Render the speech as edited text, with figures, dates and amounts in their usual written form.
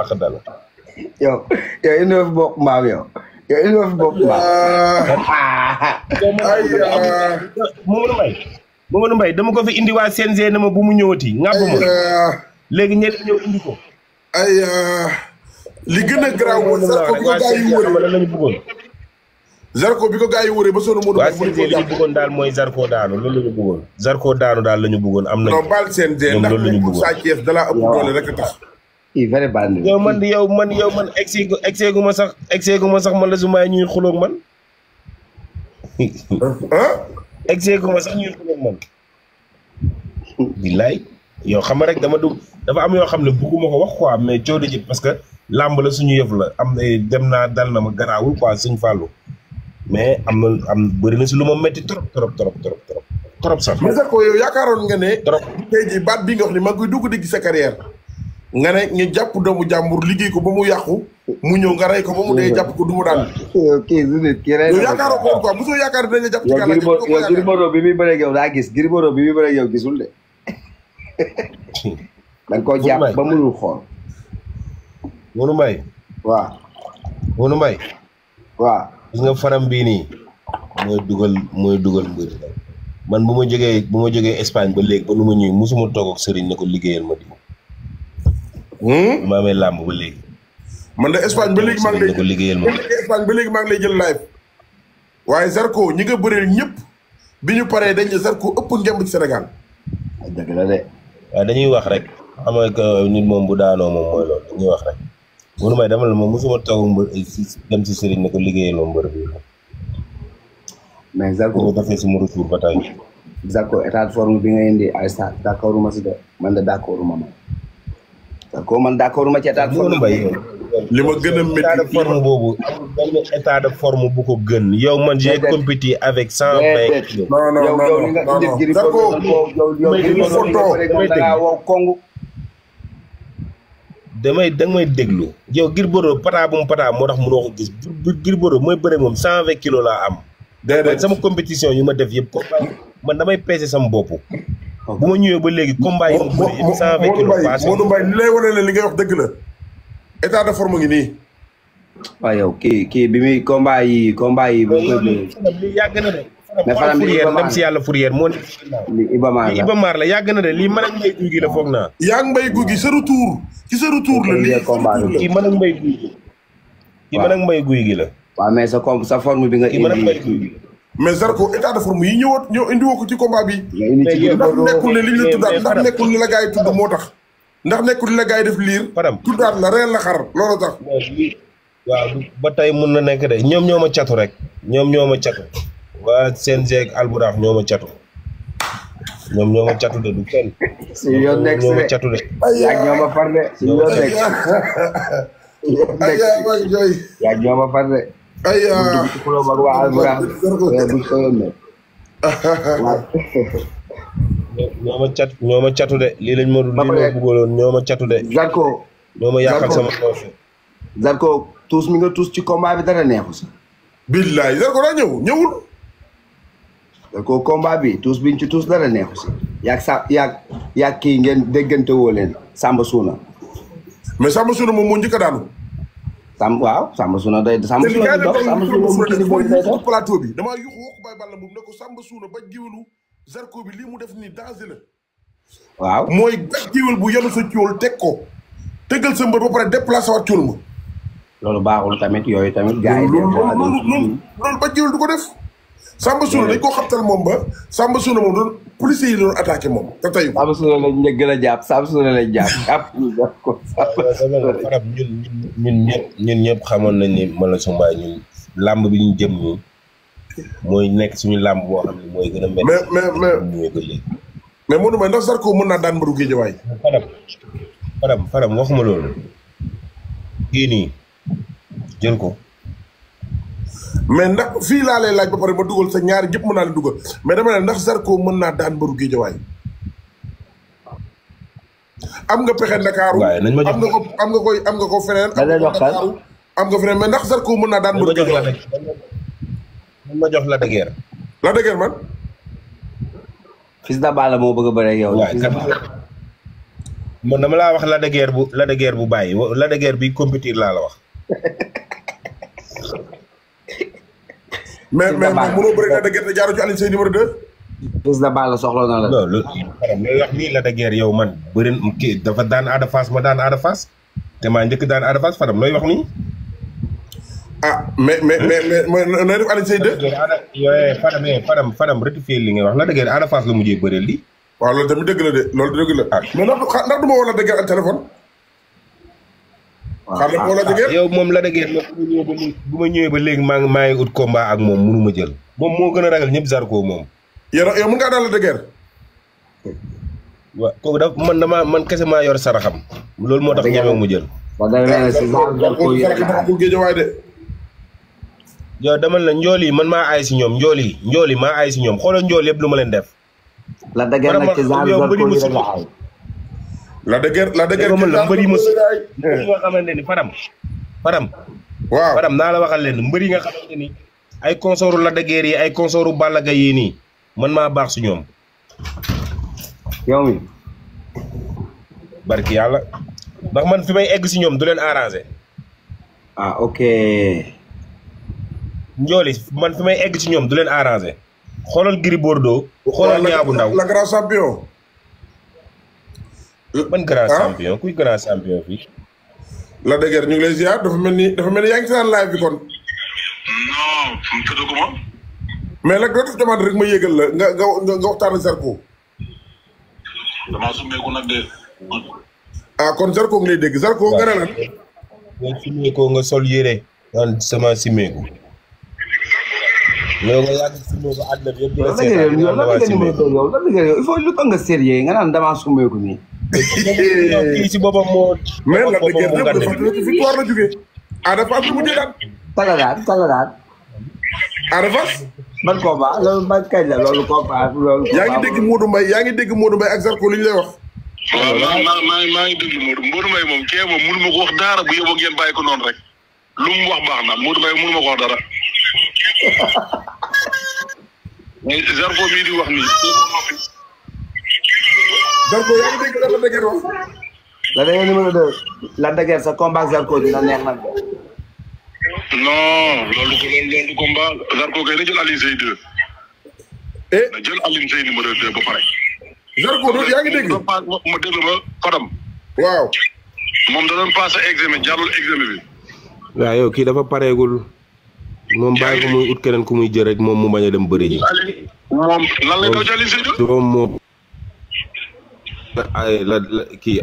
àq dal. yow indi fi bopp maam yow indi fi bopp maam. Mamadou Mbaye dama ko fi indi waa CNG na ma bu mu ñëwati ŋàbb ma léegi ñeneen ñëw indi ko. li gën a garaaw mooy Zarko bi ko gaa yi wëree lañu bëggoon. Zarko bi ko gaa yi wëree ba sonn Modou Mbaye. waa CNG li ñu bëggoon daal mooy Zarko daanu loolu la ñu bëggoon. Zarko daanu daal la ñu bëggoon am nañu. non baal CNG ndax nekkul Sa Thiès dala ëpp doole rek a tax. vrai bandi. yow man egseegu ma sax man la su may ñuy xuloog man. egseegu ma sax ñuy xuloog man. billaay yow xam nga rek dafa am yoo xam ne bëgguma ko wax quoi mais coono ji parce que làmb la suñu yëf la am na dem naa dal na ma garaawul quoi suñ fàllu mais am bëri na si lu ma métti trop sax. mais Zarko yow yaakaaroon nga ne. trop tey jii baat bi nga wax ni maa ngi koy dugg di sa carrière nga ne ñu jàpp doomu jàmbur liggéey ko ba mu yàqu mu ñëw nga rey ko ba mu dee jàpp ko du mu daan. kii rey yow yaakaaroo ko quoi mosoo yaakaar dinañ la jàpp ci kàlla. yow Gris Bordeaux bi muy bëreeg yow daa gis Gris Bordeaux bi muy bëreeg yow gisul de. da nga koo jàpp ba mënul xool. Modou Mbaye. waaw. Modou Mbaye. waaw. gis nga faram bii nii mooy dugal mbir man bu ma jógee Espagne ba léegi ba nu ma ñëw mosuma toog ak sëriñ ne ko liggéeyal ma di. maa amee làmb ba léegi. man de Espagne ba léegi maa ngi lay liggéeyal ma Espagne ba léegi maa ngi lay jël live. waaye Zarko ñi nga bëreel ñëpp bi ñu paree dañ ne Zarko ëpp ngemb ci Sénégal. dëgg la de. waaw dañuy wax rek xam nga nit moom bu daanoo moom mooy loolu dañuy wax rek. Modou Mbaye dama la moom mosuma toog mbër dem si sëriñ ne ko liggéeyal ma mbër bi. mais Zarko nga defee sama retour ba tey. Zarko état de forme bi nga indi ay sa d'accord ma si de man de d'accord ma man. Zarko man d'accord ma ci état de forme. li ma gën a métti état de forme boobu amul benn état de forme bu ko gën yow man j'ai compéti avec 120 kilos. non Zarko da nga may déglu yow Gris Bordeaux pata bu mu pata moo tax mënoo ko gis Gris Bordeaux mooy bëre moom 120 kilos laa am. déedéet sama compétition yu ma def yëpp man damay peese sama bopp. bu ma ñëwee ba léegi combat yi ma bëri yëpp 120 kilos passé. Modou Mbaye li lay wane ne li ngay wax dëgg la état de forme ngi nii. waaw yow kii bi muy combat yi. lii yàgg na de. mais Fara Fourière dem si yàlla Fourière moo nekk. lii Iba Mar la yàgg na de lii mën ak mbay guy gi la foog naa. yaa ngi mbay guy gi sa retour ci sa retour la lii. kii mën ak mbay guy gi. kii mën ak mbay guy gi la. waaw mais sa forme bi nga indi. kii mën ak mbay guy gi. mais Zarko état de forme yi ñëw indiwoo ko ci combat bi. ndax nekkul ne li ñu la tuddaat ndax nekkul ni la gars yi tudd moo tax. ndax nekkul ni la gars yi def liir. tuddaat la reel la xar loolu tax. waaw ba tey mun na nekk de ñoom ñoo ma catu rek. ñoom ñoo ma catu. waa CNG ak Alburax ñoo ma catu. ñoom ñoo ma catu de du kenn. si yoon nekk ñoo ma catu de. yaa ñoo ma far de. si yoon nekk. yaa ñoo ma far de. aywa dugg ci kuréel mag waa Alburax. bu ko yoon nekk. ñoo ma catu de lii lañ ma bëggaloon ñoo ma catu de. Zarko. ñoo ma yàqal sama projet. Zarko tuus mi nga tuus ci combat bi dara neexu si. billaay Zarko daa ñëwul. Zarko combat bi tuus biñ ci tuus dara neexu si. yaag kii ngeen déggante woo leen Samba Suuna. mais Samba Suuna moom moo njëkk a daanu. Samba Suuna day Samba Suuna di dox Samba Suuna mu kii mooy day dox plateau bi damaa yuxu wax Baye Balla moom ne ko Samba Suuna ba jiwlu Zarko bi lii mu def nii danger la. waaw mooy ba jiwal bu yenu sa cóol teg ko tegal sa mbër ba pare déplacé waat cóol ma. loolu baaxul tamit yooyu tamit. gars yi loolu ba jiwal du ko def. Samba Suuna dañ koo xabtal moom ba Samba Suuna moom doon policiers yi doon attaqué moom te tey. Samba Suuna lañ gën a jàpp Samba Suuna lañ jàpp Farab ñun ñëpp xamoon nañ ni man la Sumbaay ñun làmb bi ñu jëm nii mooy nekk suñu làmb boo xam ne mooy gën a métti. mais Modou Mbaye ndax Zarko mën naa daan mbaru Géejawaay. Farab waxuma loolu. kii nii jël ko. mais ndax fii laa lay laaj ba pare ma dugal sa ñaari jëpp mën naa leen dugal mais dama ne ndax Zarko mën naa daan mbaru Géejawaay. am nga pexe Ndakaaru. waaye nañ ma jox am nga ko feneen. am nga feneen mais ndax Zarko mën naa daan mbaru Géejawaay. nañ ma jox la de guerre. la de guerre man. Fils de Balla moo bëgg a bëre yow. man dama laa wax la de guerre bu bàyyi la de guerre bi compétir laa la wax. mais mënoo bëri la de guerre te jaaroo ci Alioune Seye numéro 2. Fils de Balla soxla na la. non loolu looy wax nii la de guerre yow man bëri kii dafa daan Ada Fass ma daan Ada Fass te maa njëkk daan Ada Fass Fadam looy wax nii. ah mais nooy def Alioune Seye 2. Fadam rectifier li ngay wax la de guerre Ada Fass la mujjee bëreel li. waaw loolu tamit dëgg la de loolu dëgg la. mais ndax du ma woo la de guerre ak téléphone. xaaral ma woo la de guerre. yow moom la de guerre bu ma ñëwee ba léegi maa ngi ut combat ak moom mënu ma jël moom moo gën a ragal ñëpp Zarko moom. yow mën ngaa daal la de guerre. waaw kooku dafa man kese maa yor saraxam. loolu moo tax ñemewu mu jël. yow demal la njool yi man maa aay si ñoom njool yi maa aay si ñoom xoolal njool yëpp lu ma leen def. la de guerre nag ci genre Zarko yi rek la aay. la de guerre man la mbër yi ma nga xamante ni Fadam. waaw Fadam naa la waxal leen mbër yi nga xamante ni ay consortu la de guerre yi ay consortu Balla Gaye yi nii man maa baax si ñoom. yow mi. barki yàlla ndax man fi may egg si ñoom du leen arrangé. ah ok. njooli man fi may egg ci ñoom du leen arrangé. xoolal Gris Bordeaux. xoolal Niang bu ndaw la grand champion. man grand champion kuy grand champion fii. la de guerre ñu ngi lay ziar dafa mel ni yaa ngi saan live bi kon. non fu mu tëdd ko ma. mais nag doo def demande rek ma yégal la nga waxtaan ak Zarko. damaa summeeku nag de. ah kon Zarko ngi lay dégg Zarko nga ne lan. boo simeekoo nga sol yére. man sama simeeku. yow nga yàgg simeeku àdduna bi yëpp di la seetaan yow il faut lu tax nga sérieux nga naan damaa sumeeku nii. kii si boppam moo. mais la de guerre lépp dafa ci victoire la jógee. Ada Fass lu mujjee daan. Tagadaat. Ada Fass. ban combat loolu ban kañ la loolu combat loolu. yaa ngi dégg Modou Mbaye ak Zarko li ñu lay wax. waaw maa ngi déglu Modou Mbaye moom kii moom mënu ma ko wax dara bu yóbboo ngeen bàyyi ko noonu rek lu mu wax baax na Modou Mbaye mënu ma ko wax dara. mais Zarko mii di wax nii. Zarko yaa ngi dégg lan la de guerre wax. la de guerre numéro 2 la de guerre sa combat Zarko dina neex nag. non loolu du combat Zarko kay na jël Alioune Seye 2. na jël Alioune Seye numéro 2 ba pare. Zarko yaa ngi dégg. ma déglu ma Fadam. waaw. moom da doon passé examen jàllul examen bi. waaw yow kii dafa pareegul. moom bàyyi ko muy ut keneen ku muy jël rek moom mu bañ a dem bëri ji. moom lan lay daw ci Alioune Seye 2. moom moo. kii.